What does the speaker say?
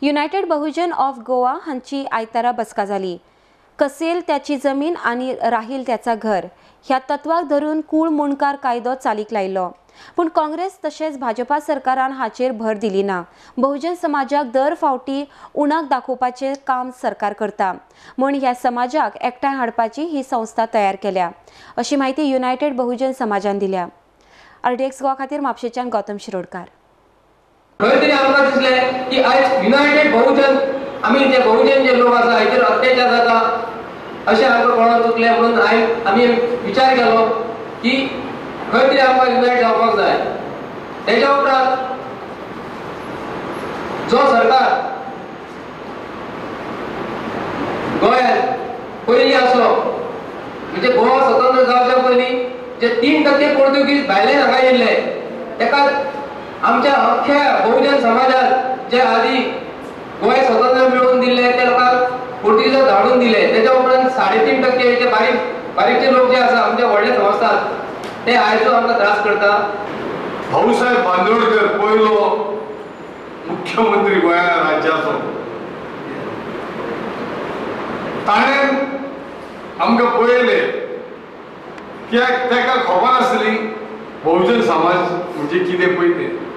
United बहुजन of Goa हांची आयतारा बसका जाली. कसेल त्याची जमीन आनी राहील त्याचा घर ह्या तत्वाक धरून कूळ मुंडकार कायदो चालीक लायलो. पूण काँग्रेस तशेंच भाजपा सरकारान हाचेर भर दिली ना. बहुजन समाजाक दर फावटी उणाक दाखोवपाचें काम सरकार करता म्हूण ह्या समाजाक एकठांय हाडपाची ही संस्था तयार केल्या अशी म्हायती युनायटेड बहुजन समाजान दिल्या. आरडीएक्स गोवा खातीर म्हापशेंच्यान गौतम शिरोडकार. खंय तरी आमकां दिसलें की आयज युनायटेड बहुजन आमी जे बहुजन जे लोक आसा हेचेर अत्याचार जाता अशें आमकां कोणाक चुकलें म्हणून आयज आमी विचार केलो की खंय तरी आमकां युनायट जावपाक जाय. तेच्या उपरांत जो सरकार गोंयांत पयलीं आसलो म्हणजे गोवा स्वतंत्र जावच्या पयलीं जे 3% पोर्तुगीज भायल्यान हांगा येयल्ले तेका आमच्या अख्ख्या बहुजन समाजात जे आदी गोंय स्वतंत्र मेळोवन दिल्ले ते लोकांक पोर्तुगीजाक धाडून दिले. तेच्या उपरांत 3.5% जे बारीक बारीकचे लोक जे आसा आमचे व्हडले समजतात ते आयजो आमकां त्रास करता. भाऊसाहेब बांदोडकर पयलो मुख्यमंत्री गोंया राज्याचो, ताणें आमकां पळयलें की ताका खबर आसली बहुजन समाज म्हणजे कितें पळय तें.